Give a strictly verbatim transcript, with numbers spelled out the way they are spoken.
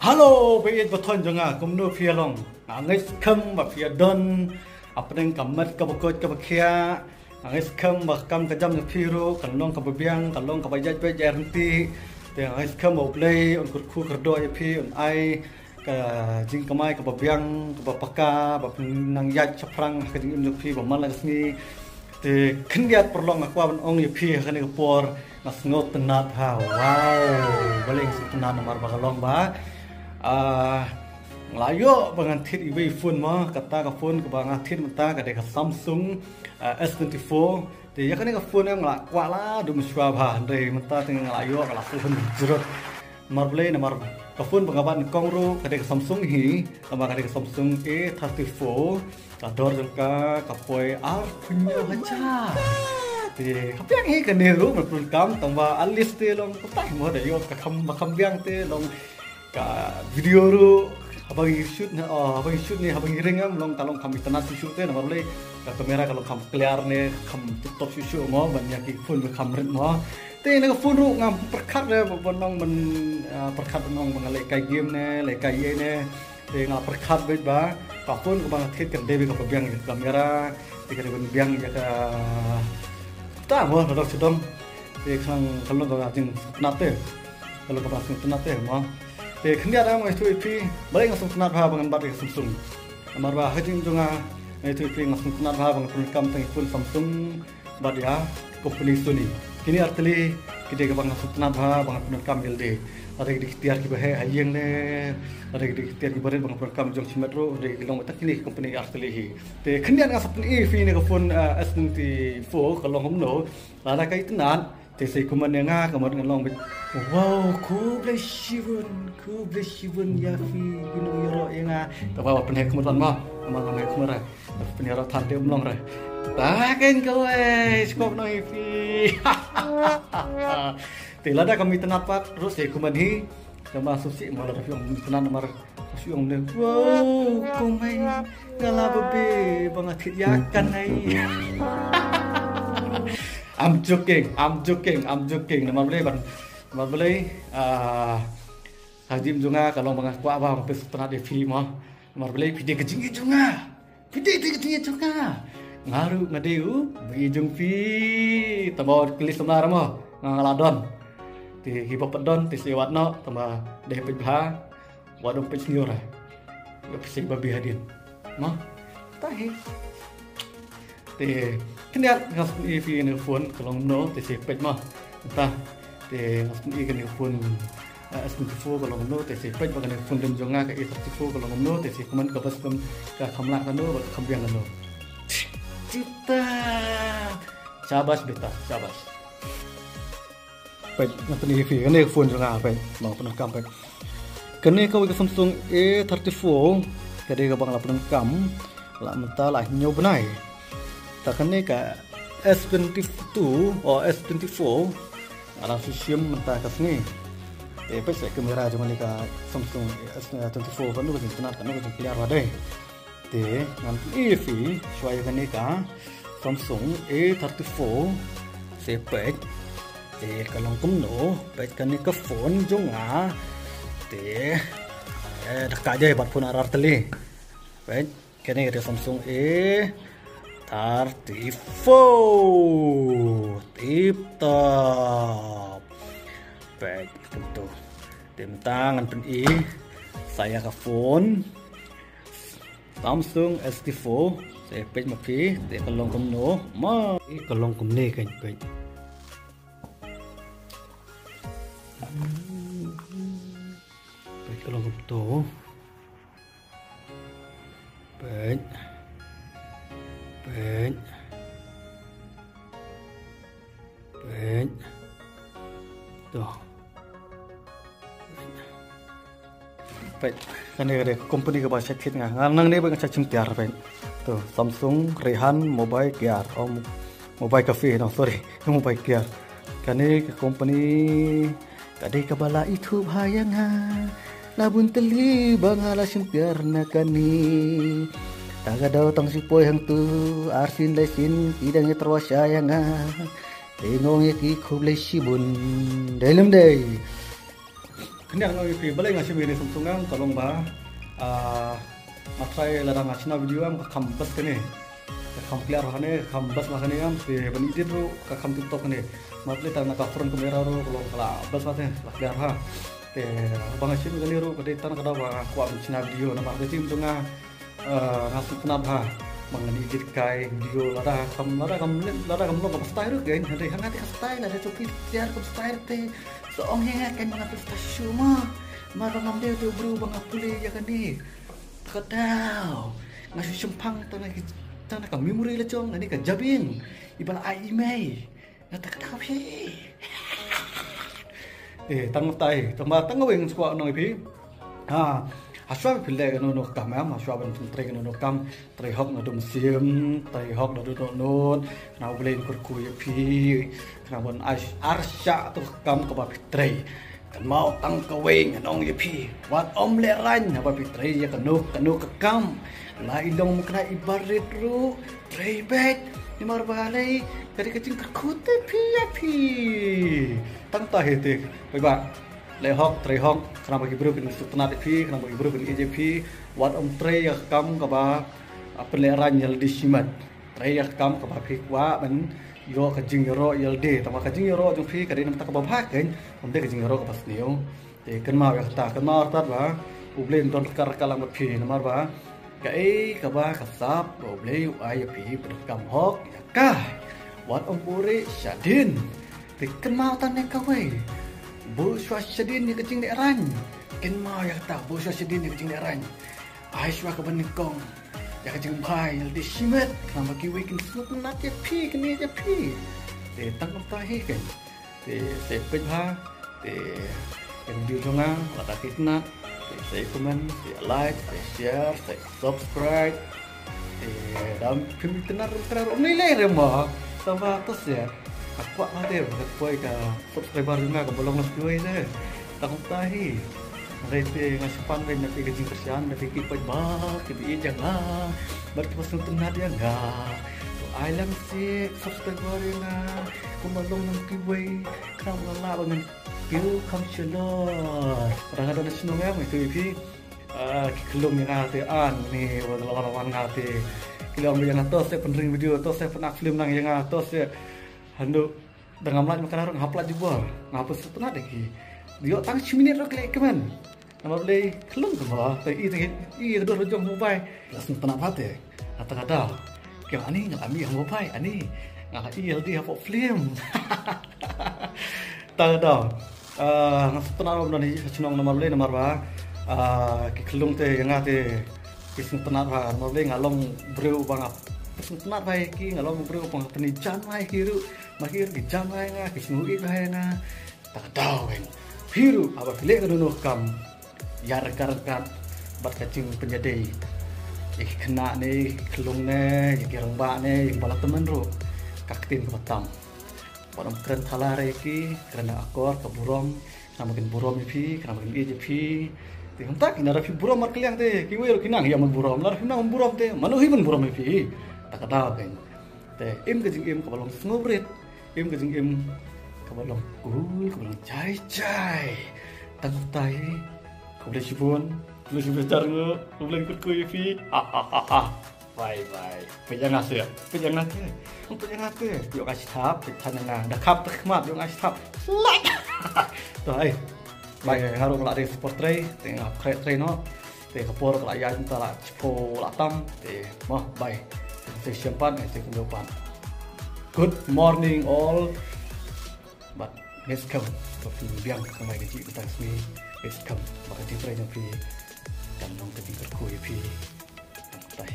Hello, ba ïeit ba thoh jong nga, kumno phi long? Nga ngeit skhem ba phi don hapdeng ka met kaba koit kaba khiah. Nga ngeit skhem ba kam ka jam jong phi ruh kan long kaba biang, kan long kaba ïaid beit ïaid ryntih. Te nga ngeit skhem ba U Blei un kyrkhu kyrdoh ïa phi, un ai ka jingkamai kaba biang, kaba paka, ba phin nang ïaid shaphrang ha ka jingim jong phi ba man la ka sngi. Te khyndiat paralok, nga kwah ban ong ïa phi ha kane ka por, nga sngewtynnat ha. Wow, balei nga sngewtynnat? Namar ba ka long ba, ah, nga la ïoh ba ngan thied iwei i phone mo, kata ka phone kaba nga thied mynta ka dei ka Samsung, ah, S twenty-four. Te ïa kane ka phone nga la kwah la dum shwa bha, hynrei mynta te nga la ïoh, nga la sngewhun jrut. Namar balei? Namar ka phone ba nga bat nyngkong ruh ka dei ka Samsung hi, namar ka dei ka Samsung A thirty-four, ka dor jong ka ka poi arphew hynñiew hajar. Te ka biang hi kane ruh, nga pyndonkam, tangba at least te long, kumta hi mo, da ïoh ka kham, ba kham biang te long ka video ruh, haba ngi shoot ne, oh, haba ngi shoot ne, haba ngi ring em, long ka long kham itynnat shuh shuh te, namar balei? Ka camera ka long kham clear ne, kham tip top shuh shuh mo ban ïa ki phone ba kham rit mo. Te na ka phone ruh ngam pyrkhat re ban ong ban, ah, pyrkhat ban ong ba nga leh kai game ne, leh kai ïa ne. Te nga pyrkhat beit ba ka phone kaba nga thied kan dei beit kaba biang ïa ka camera, te ka dei ban biang ïa ka, ta mo, ka dok sdang. Te ka long, ka long kaba jingtynnat te. Ka long kaba jingtynnat te mo. Te khyndiat nga ïathuh ïa phi balei nga sngewtynnat bha ba ngan bat ïa ka Samsung. Namar ba ha ka jingim jong nga, nga ïathuh ïa phi, nga sngewtynnat bha ba ngan pyndonkam tang ïa ka phone Samsung bad ïa company Sony. Kine artylli ki dei kaba nga sngewtynnat bha ba ngan pyndonkam ïa lade. Lada ki dei ki tiar kiba heh ha ïing ne, lada ki dei ki tiar kiba rit ba ngan pyndonkam jong shimet ruh, dei ki long beit tang kine ki company artylli hi. Te khyndiat nga sa pyni ïa phi ne ka phone, ah, S twenty-four ka long kumno. Lada ka itynnat, te sa comment ïa nga, comment ngan long beit, "Wow, khublei shibun, khublei shibun ïa phi, phi nongïaroh ïa nga." Tangba wat pynheh comment mo, tangba ngam heh comment re. Pynïaroh than te um long re. Ta kein kawei, sngewbha noh ïa phi. Te lada kam itynnat pat ruh sa comment hi. Tangba sngewsih mo lada phi ong itynnat namar shu ong ne, "Wow, kumne nga la babe ba nga thied ïa kane." I'm joking, I'm joking, I'm joking. Namar balei ban, namar balei, ah, ha ka jingim jong nga ka long ba nga kwah ba nga pynsngewtynnat ïa phi mo. Namar balei? Phi dei ka jingïeit jong nga. Phi dei, dei ka jingïeit jong nga. Nga ruh nga dei u ba ïeit jong phi. Tangba wat kylli samla re mo, nga nga la don. Te kiba pat don te sa ïa wad noh, tangba dei peit bha. Wat ym peit sniew re. Ïa phi sa ïa babe hadien. Mo. Ta hi. Te khyndiat nga sa pyni ïa phi kane ka phone ka long kumno, te sa ïa peit mo. Mynta te nga sa pyni ïa kane ka phone, eh, S twenty-four ka long kumno, te sa ïa peit ba kane ka phone rim jong nga ka A thirty-four ka long kumno, te sa ïa comment kaba skhem, ka kham lah kano bad ka kham biang kano. Tita. Shabash beta, shabash. Peit, nga pyni ïa phi kane ka phone jong nga, peit, ba nga pyndonkam, peit. Kane kawei ka Samsung A thirty-four, ka dei kaba nga la pyndonkam la mynta la hynñiew bnai. Ta kane ka S twenty-two o S twenty-four nga dang shu shim mynta ka sngi. Te peit sa camera jong kane ka Samsung S twenty-four, kano ka jingtynnat, kano ka jingclear ba dei. Te ngan pyni ïa phi shuwa ïa kane ka Samsung A thirty-four. Sa peit. Te ka long kumno, peit kane ka phone jong nga. Te, eh, da ka jai bad phone ar ar tylli. Peit, kane ka dei Samsung A thirty-four. Tip top. Peit kumto. Te mynta ngan pyni sa ïa ka phone Samsung S thirty-four, sa peit ma phi, te ka long kumno, ma, ka long kumne, kan peit. Peit ka long kumto. Peit. Peit. Peit. To. Peit, kane ka dei ka company kaba shait thied nga. Nga nangne ba nga shait shim tiar, peit. To, Samsung Rehan Mobile Care. Oh, mo-, Mobile Cafe, no, sorry. Mobile Care. Kane ka company ka dei kaba la ithuh bha ïa nga. La bun tylli ba nga la shim tiar na kane. Ta ka daw tang shu poi hangto, arsien laisien ki dang ïatyrwa sha ïa nga. Te nga ong ïa ki khublei shibun. Dei lem dei. Nang ong ïa phi balei nga shim ïa kane sum sum ngam ka long ba, ah, nga try lada nga shna video ngam ka kham best kane. Ka kham clear kane, ka kham best ma kane ngam, te ban edit ruh ka kham tip top kane. Namar balei tang na ka front camera ruh ka long ka la best ma te, la clear ha. Te ba nga shim kane ruh ka dei tang ka daw ba nga kwah ban shna video namar ka jingim jong nga. Ah, nga sngewtynnat ha. Ba ngan edit kai video lada kam, lada kam, lada kam long ka style ruh kein. Hynrei ha nga te ka style lada jong phi tiar ka style te. Sa ong ïa nga kein ba nga pynstyle shuh ma. Namar ba ngam dei u briew ba nga pule ïa kane. Ka daw. Nga shu shemphang tang na ki, tang na ka memory la jong nga ne ka jabieng. Iba la ai i mei. Nga tak tak phi. Eh, tang tai, tang ba tang weng skwak nong phi. Ha, ha shuwa phi leh kano no kam em, ha shuwa ban trei kano no kam, trei hok na dum sim, trei hok na dum not, na u Blei kyrkhu ïa phi, na ban ai arshah tu kam kaba phi trei. Kan mau tang ka weng nong ïa phi. Wat ym leh rain haba phi trei ïa kano kano ka kam. La i long mukna i barit ruh. Trei beit, namar balei, ka dei ka jingkyrkhu te phi ïa phi. Tang ta hi te, pai ba. Leh hok, trei hok, khnang ba ki briew kin sngewtynnat ïa phi, khnang ba ki briew kin ïeit ïa phi. Wat ym trei ïa ka kam kaba, ah, pynlehrain ïalade shimet. Trei ïa ka kam kaba phi kwah ban ïoh ka jingïaroh ïalade. Tangba ka jingïaroh jong phi ka dei na bynta kaba bha kein, ym dei ka jingïaroh kaba sniew. Te kynmaw ïa kata, kynmaw artat ba U Blei un don ryngkat ryngkat lang bad phi namar ba kaei kaba ka sap ba U Blei u ai ïa phi, pyndonkam hok ïa ka. Wat ym buhrieh shadien. Te kynmaw tang ne kawei. Buh shuwa shadien ïa ka jinglehrain. Kynmaw ïa kata, buh shuwa shadien ïa ka jinglehrain. Ai shuwa kaba nyngkong ïa ka jingbha ïalade shimet, khnang ba kiwei kin sngewtynnat ïa phi, kin ïeit ïa phi. Te tang kumta hi kein. Te sa peit bha, te ïa ka video jong nga lada phi tynnat, te sa comment, sa like, sa share, sa subscribe. Te lada phim tynnat ruh kren ruh ym lei lei re mo. Tangba to sa nga kwah ma te ba ka poi ka subscriber jong nga kaba long na phi wei te. Tang kumta hi. Hynrei te nga shu pan beit na phi ka jingkyrshan, na phi ki paidbah kiba ïeit ïa nga bad kiba sngewtynnat ïa nga. To ai lang seh subscriber ïa nga kumba long na phi wei. Khnang ba lah ba ngan kiew kham shalor. Lada nga don ha shnong em, nga ïathuh ïa phi. Ah, ki khyllung ïa nga te, ani, wan la wan wan nga te. Ki la ong ïa nga to seh pynring video, to seh pynakt film lang ïa nga, to seh. Hynrei da ngam lait ma ka ruh nga hap lait jubor, nga hap sngewtynnat ïa ki. Ïoh tang shi minit ruh ki leh kmen. Namar balei, khyllung kumba te, i te, i ka dur jong mobile. La sngewtynnat bha te. Kata ka daw. Ki ong ani, nga la mih ha mobile, ani. Nga la ïalade hapoh film. Kata ka daw. Ah, nga sngewtynnat ba don hi ha shnong namar balei, namar ba, ah, ki khyllung te ïa nga te ki sngewtynnat bha, namar balei nga long briew ba nga sngewtynnat bha ïa ki, nga long briew ba nga pyni jan bha ïa ki ruh, ma ki ruh ki jan bha ïa nga, ki sngew ïeit bha ïa nga. Kata ka daw kein. Phi ruh haba phi leh kano kano ka kam, ïaid ryngkat ryngkat bad ka jingpynïadei ïa ki khynnah ne, ïa ki khyllung ne, ïa ki rangbah ne, ïa kiba la tymmen ruh. Ka ktien kaba tam. Wat ym kren thala re ïa ki, kren da akor, ka burom, khnang ba kin burom ïa phi, khnang ba kin ïeit ïa phi. Te kumta ki, lada phi burom markylliang te, kiwei ruh ki nang ïa ban burom, lada phi nang ban burom te, mano hi ban burom ïa phi. Kata ka daw kein. Te im ka jingim kaba long sngewrit, im ka jingim kaba long cool, kaba long jai jai. Tang kumta hi, khublei shibun, khublei shibun jar ngu, khublei kyrkhu ïa phi. Ah, ah, ah, ah. Bye bye. Peit ïa nga seh. Peit ïa nga te. Peit ïa nga te. Ïoh nga shi thap, peit than ïa nga. Da khap te khmat, ïoh nga shi thap. Slap. To ai. Bye. Nga ruh nga la dei support trei, te nga khreh trei noh. Te ka por ka la ïaid mynta la shiphew la tam. Te mo bye. Te shisien pat, te kumno pat. Good morning all. Bad ngeit skhem ba phin biang tang mai ka jingmyntoi ka sngi. Ngeit skhem ba ka jingtrei jong phi kan long ka jingkyrkhu ïa phi. Tang tai.